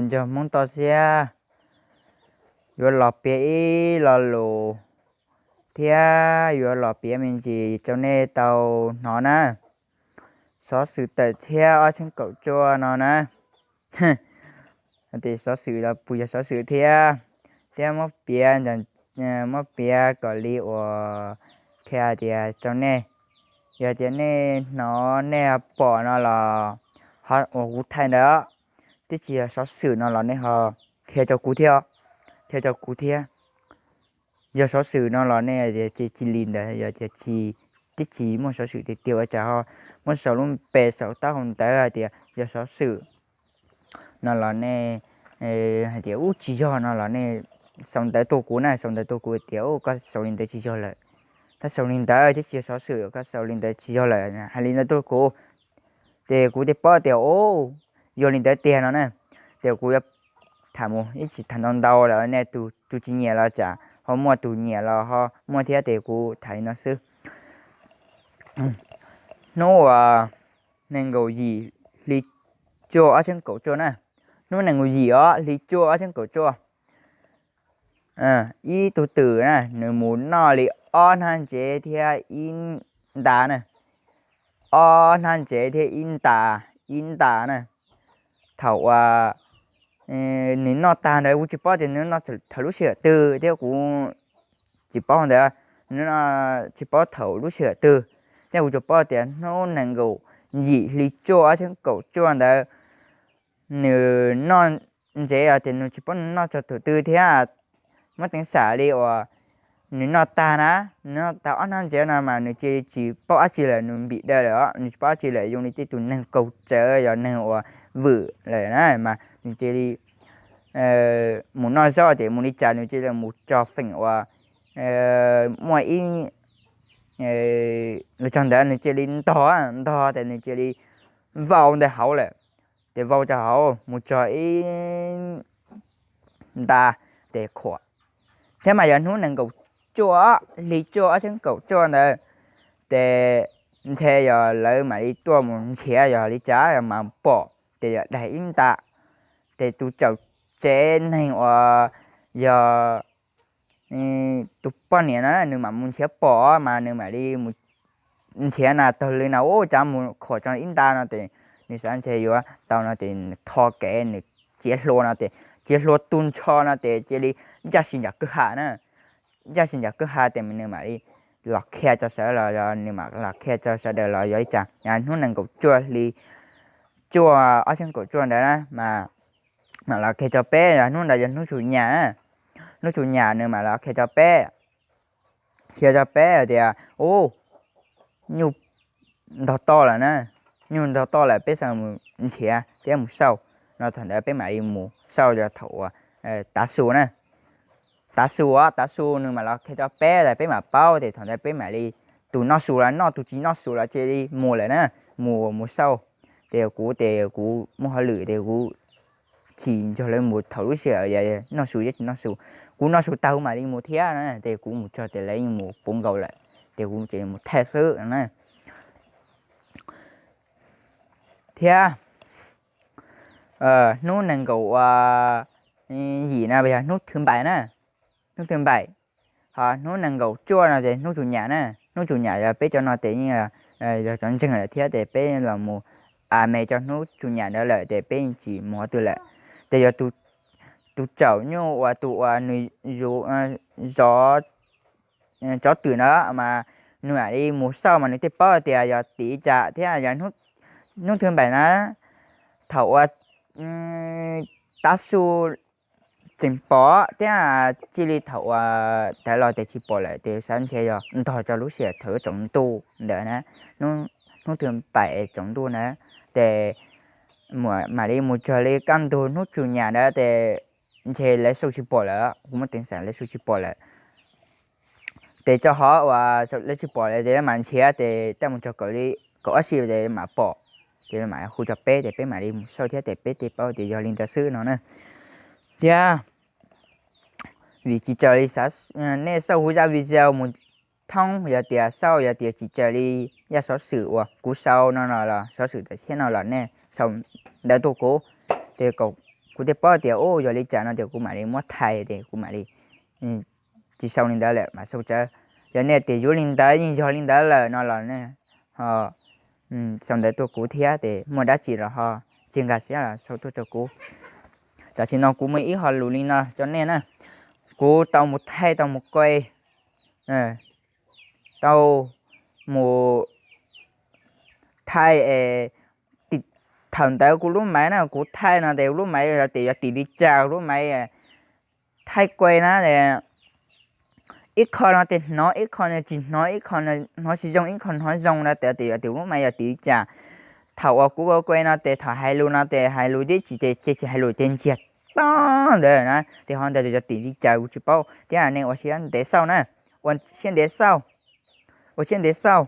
Nco Hmoob toj siab, yuav los piav ib lo lus thiab yuav los piav me ntsis rau nej tau hnov na. Xov xwm tawm tshiab ob txhiab kaum cuaj no na, xov xwm los puas yog xov xwm thiab, thiab muab piav, muab piav kom li uas qhia tias rau nej, yog tias nej hnov nej pom no los ho uas kuv thaij ntawd, twb tsis yog xov xwm no los nej ho qhia rau kuv thiab, qhia rau kuv thiab. Yog xov xwm no los nej tias cia li ntawd, yog tias tsis, twb tsis muaj xov xwm tiag tiag ua cas ho muab sau lub npe saum taub hau ntawv hais tias yog xov xwm no los nej hais tias ub tsis yog no los nej sau ntawv tuaj kuv na, sau ntawv tuaj kuv tias ub koj sau li ntawd tsis yog lawm, koj sau li ntawd twb tsis yog xov xwm, koj sau li ntawd tsis yog lawm, hais li ntawd tuaj kuv, ces kuv thiaj paub tias ub yog li ntawd tiag no na. Ces kuv yuav tham mus ib tsis tham ntau ntau lawm, nej tus tsis nyiam los tsam ho muaj, tus nyiam los ho muaj thiab, ces kuv tham li no xwb. Hnub uas nees nkaum yim hli cuaj ob txhiab kaum cuaj na, hnub nees nkaum yim ob hli cuaj ob txhiab kaum cuaj, ib tug twm na nws mus noj li ob hnab ntsev thiab ib nta na, ob hnab ntsev thiab ib nta, ib nta na. Thaum uas nws noj tag ntawd kuv tsis paub tias nws noj thaum lub sij hawm twg thiab kuv tsis paub ntawd, tsis paub thaum lub sij hawm twg, thiab kuv tsuas paub tias hnub nees nkaum yim hli cuaj ob txhiab kaum cuaj ntawd nws noj ntsev os, ces nws tsis paub nws noj txog thaum twg thiab. Muab teev xam li uas nws noj tag na, nws noj tag ob hnab ntsev no mas nws cia li tsis paub dab tsi lawm, nws npim dawm lawm os, nws tsis paub dab tsi lawm, zoo li tej tus neeg qaug tsawv, yog neeg uas vwm lawm na, mas nws cia li mus noj zaub ces mus li cas nws cia li mus tso feem uas muaj ib, los txog ntawd nws cia li ntog, ntog ces nws cia li vau ntawd hauv lawm, ces vau rau hauv mus txog ib nta, ces khuam. Thiab mas yog hnub nees nkaum cuaj hli cuaj ob txhiab kaum cuaj ntawd, ces ntshe yog lawv mam li tuaj mus nrhiav yog li cas mas pom ces yog daig ib nta, ces tus tsaum tsev neeg uas yog tus poj niam no nws mam mus nrhiav pom mas nws mam li mus nrhiav na, taug li na ub cas mus khuam tso ib nta no ces nws xav ntshe yuav tau no ces nws tho kev nws txiav hlua no ces txiav hlua tu nrho no ces cia li ncaj si nram kwj ha na, ncaj si nram kwj ha ces nws mam li los qhia rau sawv los yog nws mam los qhia rau sawv daws los yog li cas, hnub nees nkaum cuaj hli cuaj ob txhiab kaum cuaj ntawd na mas mam los qhia rau peb, yog hnub ntawd yog hnub tsuj nyam, hnub tsuj nyam nws mam los qhia rau peb, qhia rau peb hais tias ub, nyuj ntog toj lawm na, nyuj ntog toj lawm peb xav mus nrhiav thiab mus xauj no, thaum ntawd peb mam li mus xauj yog thaum uas tav su na, tav su os, tav su nws mam los qhia rau peb lawm peb mam paub ces thaum ntawd peb mam li, tus noj su los noj, tus tsis noj su los cia li mus lawm na, mus mus xauj. Ces kuv ces kuv muaj hauj lwm ces kuv tsis nrog lawv mus thaum lub sij hawm noj su thiab tsis noj su, kuv noj su tag kuv mam li mus thiab na, ces kuv mus txog ces lawv yeej mus puv nkaus lawm, ces kuv cia li mus thaij xwb na. Thiab hnub nees nkaum yim no yog hnub thwv npaim na, hnub thwv npaim, ho hnub nees nkaum cuaj no ces hnub tsuj nyam na, hnub tsuj nyam yog peb cov no ces yeej yog cov ntseeg lawm thiab ces peb los mus a me cov hnub tsuj nyam ntawd lawm ces peb yeej tsis mus qhov twg lawm. Ces yog tus tsaum nyuj uas tus uas nws zov tsov twm na mas nws mam li mus xauj mas nws thiaj paub tias yog tim cas thiab yog hnub thwv npaim na, thaum uas tav su tseem pom thiab cia li thaum uas tawv los ces tsis pom lawm ces xav ntshe yog ntog rau lub sij hawm thaum tsaus ntuj ntawd na, hnub thwv npaim tsaus ntuj na, ces mam li mus txog li kaj ntug hnub tsuj nyam ntawd ces ntshe lawv xauj tsis pom lawm, kuv muaj teev xam lawv xauj tsis pom lawm. Ces rau qhov uas lawv tsis pom lawm ces mam nrhiav ces tau mus txog kaum li kaum ob si ces mam pom, ces mam hu rau peb ces peb mam li mus xauj thiab ces peb thiaj paub tias yog li ntawd xwb no na. Thiab vim tsis raws li xav, nej xauj kuv zaj video mus thoob yog tias xauj yog tias tsis raws li zaj xov xwm uas kuv sau no no los xov xwm tawm tshiab no los nej sau ntawv tuaj kuv, ces kuv kuv thiaj paub tias, u, yog li cas no tias kuv mam li muab thaij tias kuv mam li tsis sau li ntawd lawm mas sau tsawv. Yog nej tias yuav li ntawd yeej yog li ntawd lawm no los nej ho sau ntawv tuaj kuv thiab, ces muaj dab tsi los ho tsis nkag siab los sau tuaj rau kuv. Tam sim no kuv muaj ib qho lus li no rau nej na. Kuv tau mus thaij, tau mus koi, tau mus thaij es thaum ntawd kuv lub maiv na, kuv thaij no tes lub maiv yog tias yog tim li cas lub maiv thaij koi na, ib qho no tes hnov, ib qho no tsis hnov, ib qho hnov tsis zoo, ib qho hnov zoo no tes tias yog tias lub maiv yog tim li cas. Thaum uas kuv koi no tes thaum hais lus no tes hais lus tib tsis ces ces tsis hais lus ces ntsiag to ntawd na, tes ho ntawd yog tim li cas kuv tsis paub thiab. Nej ua siab ntev xauj na, ua siab ntev xauj, ua siab ntev xauj.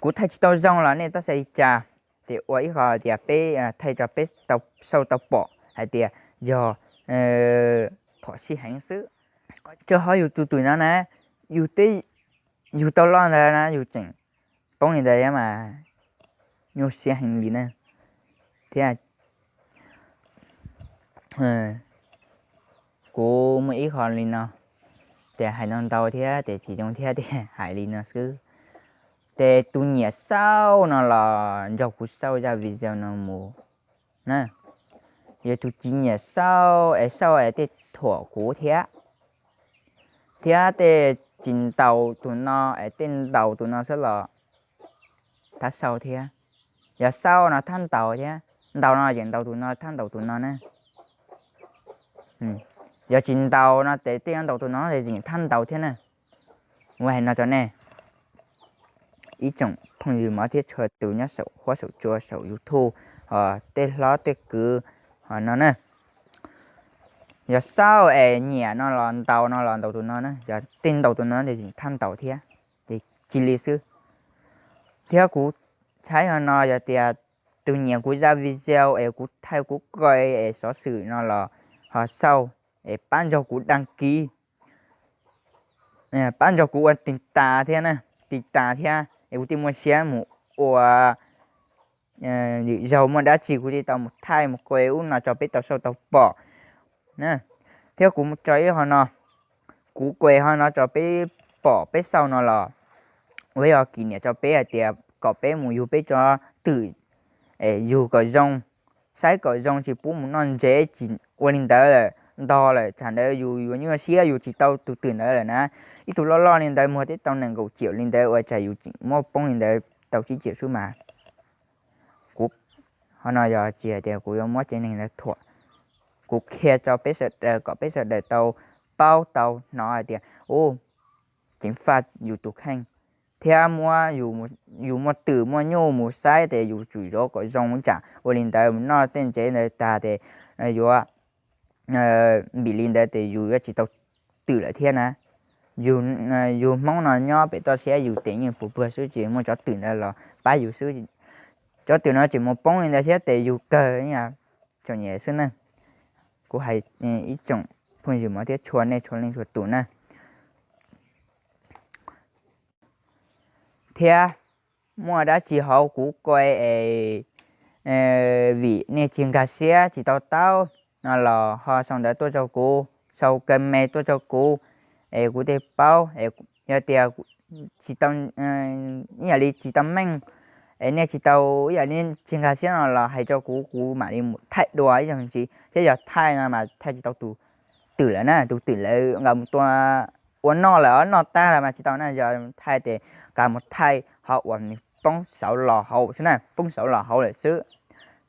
Kuv thaij tsis tau zoo los nej tab xav li cas, ces ua ib qho tias peb thaij tso peb tau sau tau pom hais tias yog phom sij heev xwb. Rau qhov yus tus twm no na, yus twb yug tau loj ntawd na yus tseem poob li ntawd mas nyuaj siab heev li na. Thiab kuv muaj ib qho li no, ces hais ntau ntau thiab ces tsis zoo thiab ces hais li no xwb. Ces tus nyiam xauj no los nrog kuv xauj zaj video no mus na. Yog tus tsis nyiam xauj es xauj es tej thuam kuv thiab, thiab tej tsis ntaus tus no es tej ntaus tus no xwb los thab xauj thiab. Yog xauj no thab ntaus thiab, ntaus no yeem ntaus tus no thab ntaus tus no na. Yog tsis ntaus no ces tej ntaus tus no yeem thab ntaus thiab na. Ua hais no rau nej ib tsoom phooj ywg mov thiab tshua tus nyob saum huab saum cua saum YouTube, tej hlob tej kwv ho no na. Yog xauj es nyiam no los ntaus no los ntaus tus no na, yog tej ntaus tus no ces yeem thab ntaus thiab, ces cia li xwb. Thiab kuv thaij ho no yog tias tus nyiam kuv zaj video es kuv thaij kuv koi es xov xwm no los ho xauj es pab nrog kuv đăng ký, pab nrog kuv ua tiv tas thiab na, tiv tas thiab es kuv thiaj muaj siab mus ua. Lwm zaug muaj dab tsi kuv thiaj tau mus thaij mus koi ub no tso peb tau xauj tau pom na. Thiab kuv tso ib ho no, kuv koi ho no tso peb pom peb xauj no los ua ib qho kỷ niệm rau peb hais tias kom peb mus yug peb tsob twm es yug kom zoo, saib kom zoo, tsis pub mus noj ntsev tsis ua li ntawd lawm, ntog lawm tsam ntawd yus yuav nyuaj siab yus tsis tau tus twm ntawd lawm na. Ib tug loj loj li ntawd muag twb tau nees nkaum triệu li ntawd ua cas yus tseem muab poob li ntawd tau tsib triệu xwb mas. Kuv ho no yog tsis hais tias kuv yuav muab tsev neeg ntawd thuam, kuv qhia rau peb sawv daws kom peb sawv daws tau paub tau hnov hais tias, u, ceev faj yus tus kheej thiab muab yus muaj twm muaj nyuj mus saib ces yus tsum zov kom zoo tsam ua li ntawd mus noj tej ntsev ntawd tag ces yuav vim li ntawd ces yus yuav tsis tau twm lawm thiab na. Yus Hmoob no nyob pem toj siab yus tes yeej puas puag xwb ces muaj cov twm ntawd los pab yus xwb. Cov twm no tseem mus poob li ntawd thiab ces yus kawg txom nyem xwb na. Kuv hais ib tsoom phooj ywg mov thiab tshua nej txhua leej txhua tus na. Thiab muaj dab tsi hauv kuv koi es vim nej tsis nkag siab tsis tau taub no los ho sau ntawv tuaj rau kuv, sau comment tuaj rau kuv es kuv thiaj paub. Yog tias tsis tau, ib yam li tsis tau meej es nej tsis tau, ib yam li tsis nkag siab no los hais rau kuv, kuv mam li mus thaij dua ib zaug ntxiv thiab. Yog thaij no mas thaij tsis tau tus twm lawm na, tus twm lawv nkawd mus tua ua noj lawm, noj tag lawm mas tsis tau na. Yog thaij ces nkawd mus thaij qhov uas nws poob saud los hauv xwb na, poob saud los hauv lawm xwb.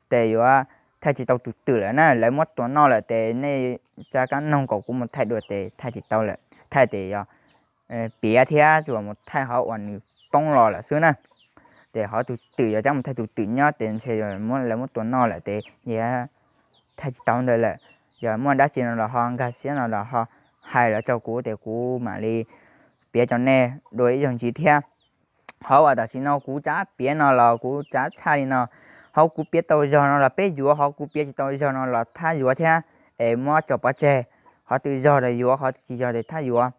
Ces yuav thaij tsis tau tus twm lawm na, lawv muab tua noj lawm ces nej tsa kab noog kom kuv mus thaij dua ces thaij tsis tau lawm, thaij ces yog piav thiab tsuas mus thaij qhov uas nws poob los lawm xwb na. Ces qhov tus twm yog cab mus thaij tus twm nyob ces ntshe lawv muab tua noj lawm ces thaij tsis tau ntawd lawm. Yog muaj dab tsi no los ho nkag siab no los ho hais los rau kuv ces kuv mam li piav rau nej dua ib zaug ntxiv thiab. Qhov uas tam sim no kuv tsav piav no los kuv tsav tshaj li no, qhov kuv piav tau zog no los peb yuav, qhov kuv piav tsis tau zog no los thab yuav thiab es muab tso pov tseg. Qhov twg zog los yuav, qhov twg tsis zog ces thab yuav.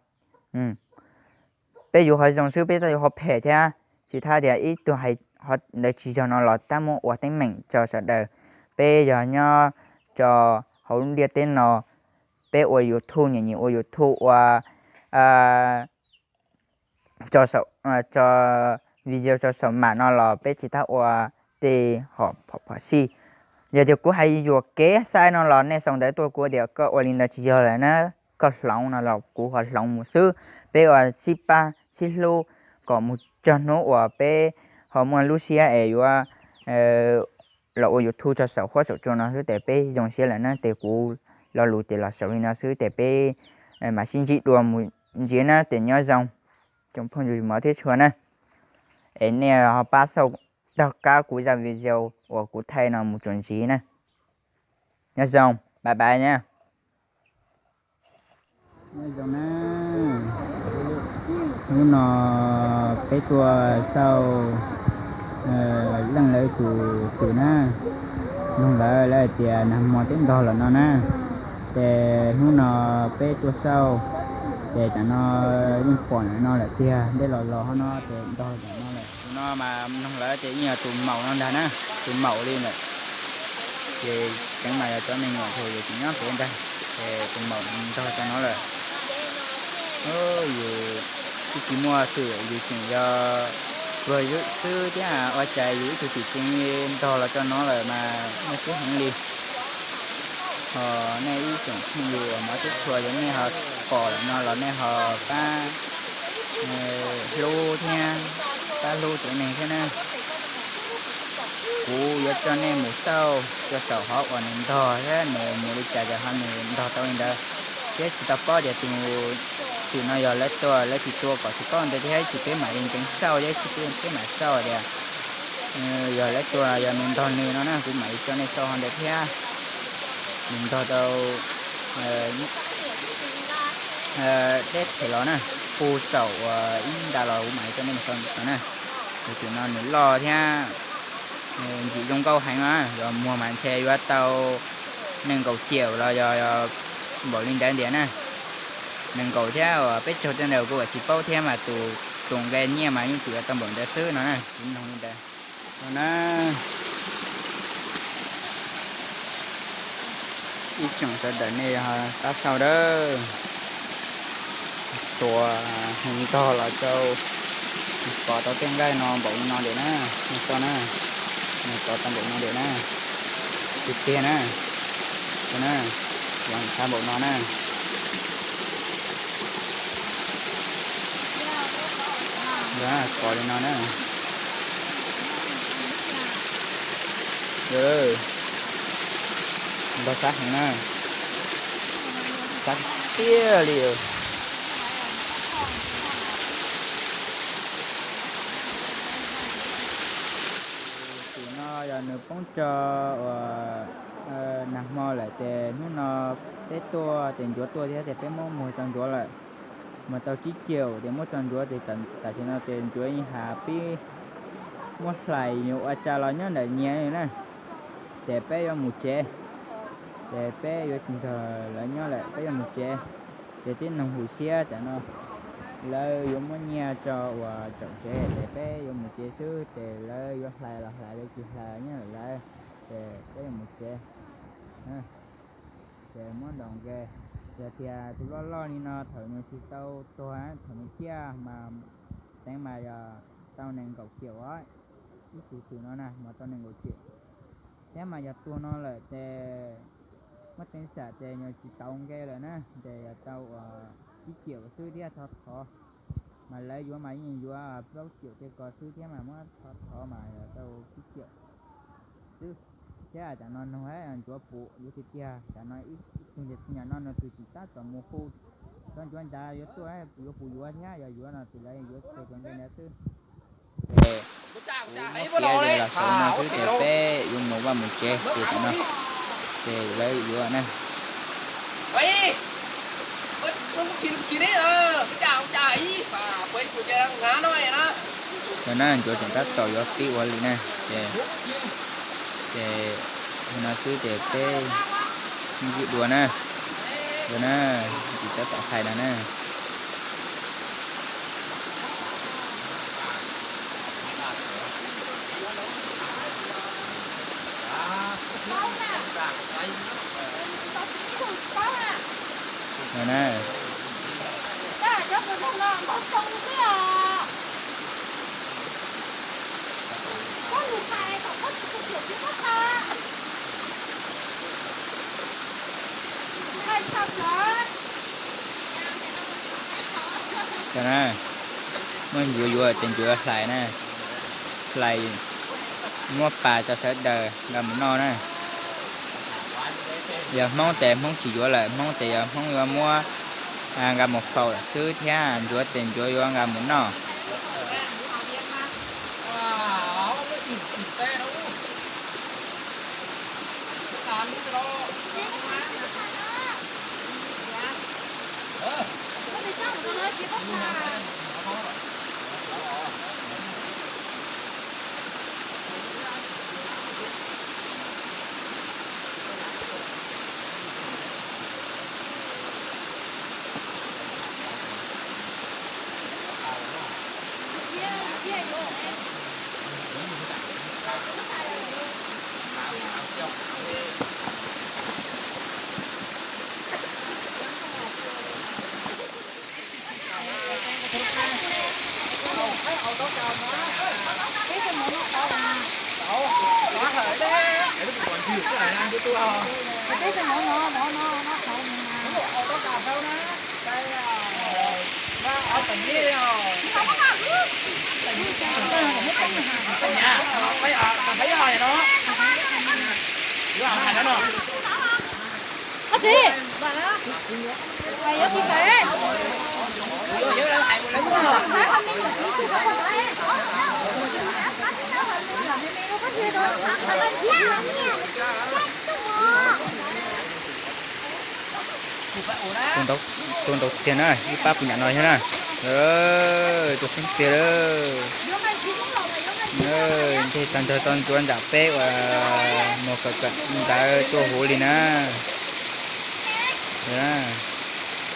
Peb yuav qhov zoo xwb, peb txhob yuav qhov phem thiab. Tsis thab tias ib tug hais qhov ntawd tsis zog no los tab muab ua teeb meem rau sawv daws. Peb yog nyob tso hauv lub ntiaj teb no. Peb ua YouTube, nyiam nyiam ua YouTube, ua tso video tso saum mam no los peb tsis tab ua tej hom phom phom sij. Yog tias kuv hais yuam kev xaiv no los nej sau ntawv tuaj kuv tias koj ua li ntawd tsis yog lawm na, koj hloov no los kuv ho hloov mus xwb. Peb ua sib pab sib hlub kom mus txog hnub uas peb ho muaj lub siab es yuav los ua YouTube tso saum huab saum cua no xwb ces peb zoo siab lawm na. Ces kuv lo lus ces los xaus li no xwb ces peb mam sib ntsib dua mus ntxiv na, ces nyob zoo tsoom phooj ywg mov thiab tshua na. Es nej ho pab xauj taug qab kuv zaj video uas kuv thaij no mus txuas ntxiv na. Nyob zoo, bye bye na. Nyob zoo na. Hnub no peb tuaj xauj Leej lawv tus twm na, mloog lawv lawv hais tias nag hmo twb ntog lawm no na. Ces hnub no peb tuaj xauj, ces tam no yeej pom lawm no lawm tiag, dej los los ho no ces ntog lawm no lawm. Tus no mas mloog lawv ces yeej yog tus maum no ntag na, tus maum li lawm. Ces tseev mas yog cov me nyuam thaum yus tseem nyob pem ntag, ces tus maum ntog tau no lawm. Yus twb tsis muaj twm, yus tseem yog pluag xwb thiab, ua cas yus ib tug twm tseem ntog los tau no lawm mas muaj siab heev li. Ho nej ib tsoom phooj ywg uas mov thiab tshua, yog nej ho pom lawm no los nej ho pab hlub thiab, pab hlub tsev neeg thiab na. Kuv yuav coj nej mus xauj tso saum hov uas nws ntog thiab nws mus li cas ces ho nws ntog tau li ntawd. Thiab tsis tau paub tias tus twm no yog lawv tua lawv tsis tua, kom tsis paub ntawd thiab, ib tsam peb mam li nceev xauj thiab, ib tsam peb mam xauj tias yog lawv tua los yog nws ntog nws no na, kuv mam li coj nej xauj hov ntawd thiab. Nws ntog tau deb phem los na, puag saum uas ib nta los kuv mam li coj nej mus xauj ntawd na. Tus twm no nws loj thiab ntxim zoo nkauj heev na, yog muag mas ntshe yuav tau nees nkaum ciam los yog npaum li ntawd ntiag na. Nees nkaum thiab uas peb caug tej ntawd kuv ua tsis paub thiab mas tus tus nqe nyiaj mas yeej tsuas yuav tau npaum ntawd xwb no na, kuv noog li ntawd no na. Ib tsoom sawv daws nej pab xauj dawb, tuam ntog los rau, pom tau tej nqaij no npaum li no ntiag na, nej xauj na, nws pom tau npaum no ntiag na, tiag tiag na, na, los txhab npaum no na. Pom li no na. Ntog sab heev na, sab tiag li. Tim no yog nws poob tso uas nag hmo lawm ces hnub no peb tuaj ces ncuav tuaj thiab ces peb muab muag tso ncuav lawm. Muag tau tsib caum ces muab tso ncuav ces tam sim no ces ncuav yeej has pib muab hlais, yuav ua tsa los nyob ntawm nyias na. Ces peb yuav mus tsev, ces peb yuav tsis nrog lawv nyob lawm, peb yuav mus tsev. Ces tib noog hum siab tam no lawv yuav muab nyiaj tso uas tsaum tsev ces peb yuav mus tsev xwb, ces lawv yuav hlais los hlais, lawv tsis hlais nyob lawm lawv, ces peb yuav mus tsev. Ces muab ntaus nqe, yog tias tus loj loj li no thaum nws tsis tau tuag, thaum nws ciaj mas teev mas yog tau nees nkaum ciam os, ib tug twm no na mas tau nees nkaum ciam. Thiab mas yog tuag no lawm ces muab teev xam ces nws tsis tau nqe lawm na, ces yog tau uas tsib ciam xwb thiab thov thov. Mas lawv yuav mas yeej yuav plaub ciam tej ko xwb thiab mas muab thov thov mas yog tau tsib ciam xwb. Thiab tam no noog ncuav puas yuav tiag tiag, tam no ib tug niag txiv nyam no nws tus tsis tab tom mus hu, txog ncuav ncav yuav tuaj yuav puas yuav thiab, yog yuav no ces lawv yuav tau cov nqe ntawd xwb. Ces kuv muab piav los xaus no xwb ces peb yuav mus vaj mus tsev ces tam no ces lawv yuav na. Yog na, ncuav tseem tab tom yuav pib ua li na. Ces, ces no xwb ces peb ntsib dua na. Yog na, tsis tab tom hais no na. Na. Muab ncuav yuav ces ncuav hlais na, hlais muab pas rau sawv daws nqa mus noj na. Yog Hmoob tes Hmoob tsis yuav lawm, Hmoob tes yog Hmoob yuav muab nqa mus faus lawm xwb thiab, ncuav tes ncuav yuav nqa mus noj. Tus ntau tiag na, ib pab puv nyam no thiab na. Tus xeeb tiag lawm. Ntshe tag nrho tau ncuav nram peb uas mus kawm kawm ntawv tuaj huv li na.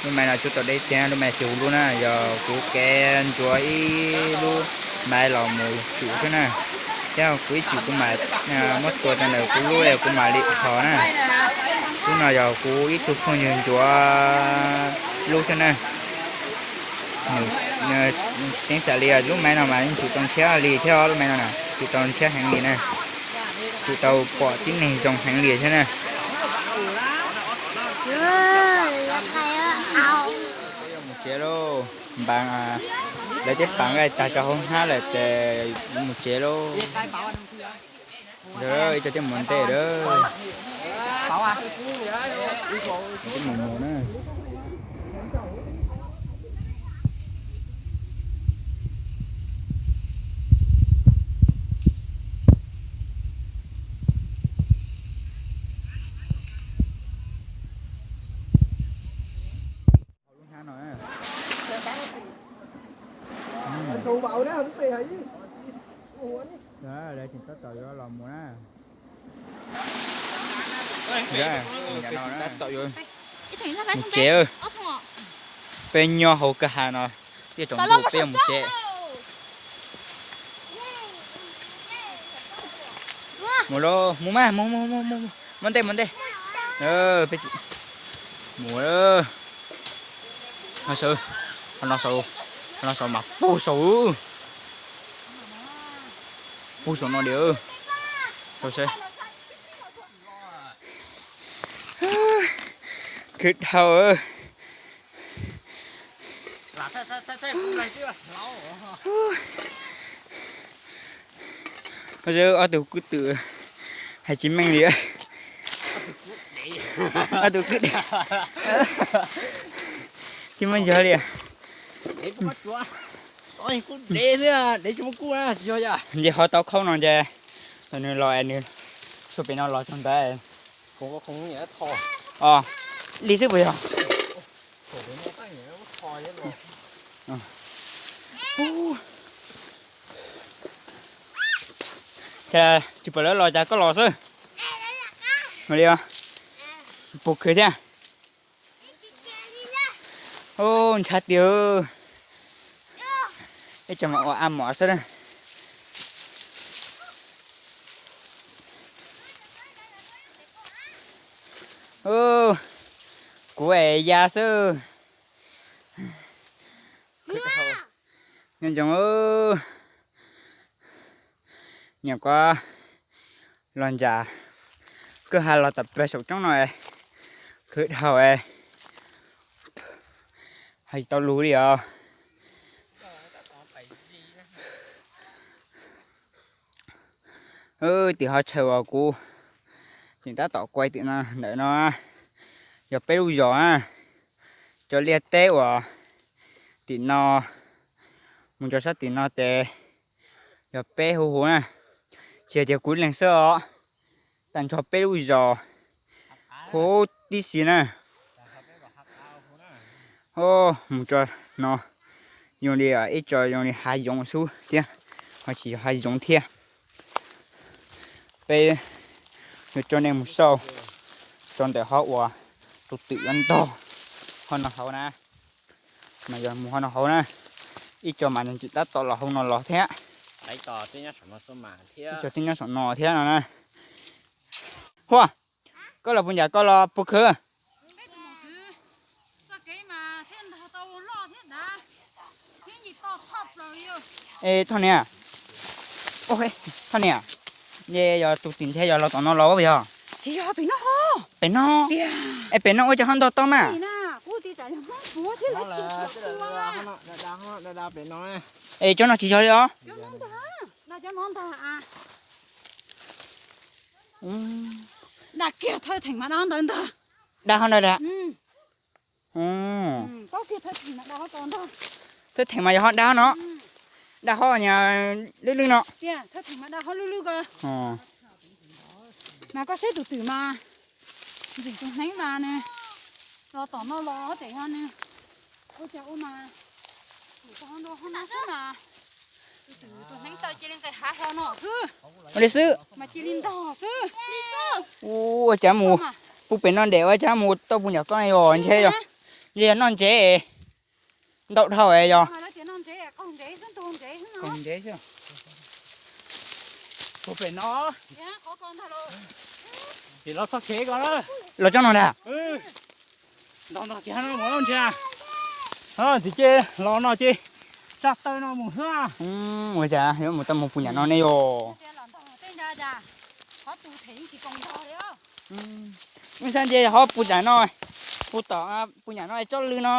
Lub mais no tsuas tau deb tiag, lub mais tsis huv lub na, yog kuv kev ncuav ib lub mais los mus tsum xwb na. Thiab kuv ib tsum kuv mam muab tua rau ntawm kuv lub es kuv mam li thov na. Lub no yog kuv ib tug phooj ywg ncuav lub xwb na. Teeb xam li lub mais no mas tsum tau ntshiab li thiab, lub mais no na tsum tau ntshiab heev li na. Tsum tau pom tib neeg zoo heev li thiab na. Mus tsev lauj, npas lawv tej pas nqaij tag rau hauv hnab lawm ces yuav mus tsev lauj. Ib co thiaj mus ntej lawm. Thiaj mus mus na. Lub hnab no na. Lawv tseem tab tom yuav los mus na. Tab tom yuav mus tsev. Peb nyob hauv kwj ha no, tiaj tsaus ntuj peb yuav mus tsev. Mus lauj, mus mas, mus mus mus mus, mus ntej mus ntej. Mus. Qhov no saud, qhov no saud mas puag saud. Puag saum no diam. Khwv dhau. Ob tug kwv tw hais tsis meej li. Ob tug kwv tsis muaj yog li. Nce qhov tau khaub no nce, nws los es nws xuas pem no los txog ntawd. Li xwb puas yog? Cas tsis pom lawv los cas koj los xwb. Li puas khwv thiab? Ntshav tiag. Ib co mas ua a mom xwb na. Kuv es ya xwb. Nyob zoo, nyuam qhuav los ntsam kwj ha los tom plag saum roob no, khwv dhau, hais tau lus li os. Tim hov chaw uas kuv tseem tab tom kuaj tim no ntawm no yog peb lub zos na. Cov liaj teb uas tim no mus rau sab tim no ces yog peb huv huv na. Tsis hais tias kuv leeg xwb os, tag nrho peb lub zos huv tib si na. Mus rau no zoo li ib co zoo li hav zoov xwb thiab, ho tsis yog hav zoov thiab. Peb yuav coj nej mus xauj rau ntawm hov uas tus twm yuav ntog hov no hauv na. Mas yog mus hov no hauv na, ib co mas nws tseem tab tom los hauv no los thiab. Ib co twb nyob saum no thiab no na. Huaj, koj los puas ncaim koj los puas khwv? Es Thoj niam, Thoj niam, yog tus tim ntshe yog los tom no los puas yog? Tsis yog, pem no. Pem no? Es pem no ua cas ho ntog tau mas? Es cov no tsis yog li os. Dag kiag thawj theem mas dag ntawd ntag. Dag ho ntawd dag. Thawj theem mas yog ho dag no. Dag ho lwj lwj no. Mas koj saib tus twm mas ntxim tus hneev mas nws los tom no los ces yog nws ua cas ua mas tus twm tus hneev taw cia li nqes hav hlo no xwb. Ua li xwb. Mas cia li ntog xwb. Ua cas mus pug pem no ntev ua cas mus tau puag nram koj ne yog ntshe yog, ntshe yog noj ntsev ntau dhau yog. Pug pem no. Los txog kev ko na. Los txog no ntag. Ntog ntog kiag no mus ntsia. Txiv ces los no ces tsa taw no mus xwb. Ua cas yuav mus tau mus puag nram no ne yog. Ib sab nce ho puag nram no, puag tom puag nram no tsob lw no.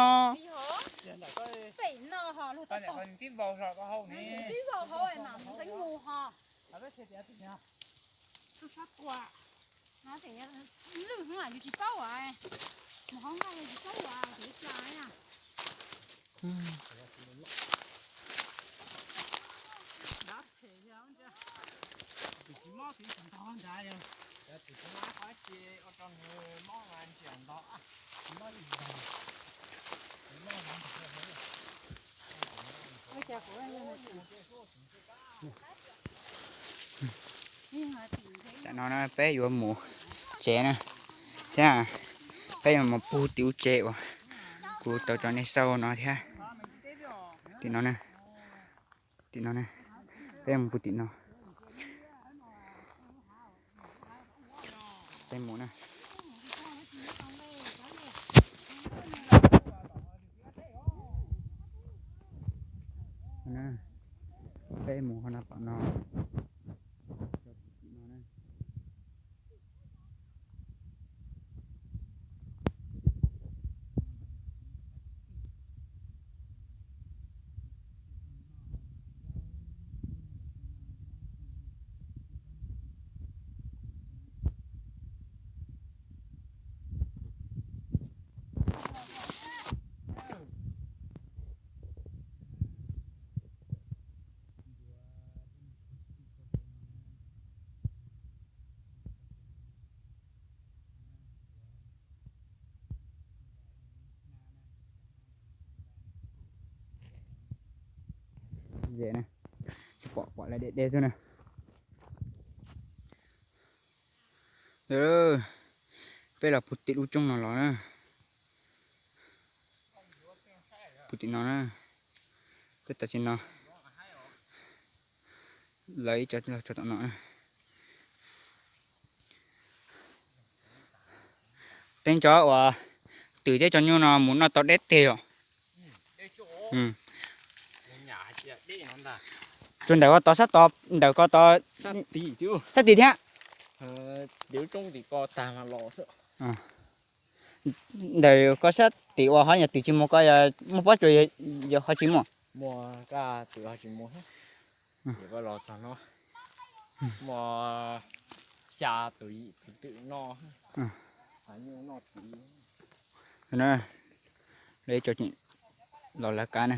Tam no na peb yuav mus tsev na, thiab peb yuav mus pug tim lub tsev uas kuv tau tso nej xauj no thiab. Tim no na, tim no na, peb mus pug tim no. Peb mus na. Peb mus ho no tom no. Ze na, pom pom lawv deb deb xwb na. Peb los puag tim lub roob no los na. Puag tim no na. Peb tau tsis no. Lawv ib co los tso tom no na. Teeb tso uas twm thiab cov nyuj no mus noj tau deb tiag yom. Tus ntawm ko tod sab tod, ntawm ko tod sab tid thiab. Ntawm ko sab tim uas ho yog twm tsis muag ko muaj pob tsuas yog ho tsis muaj. Los lawv kav na.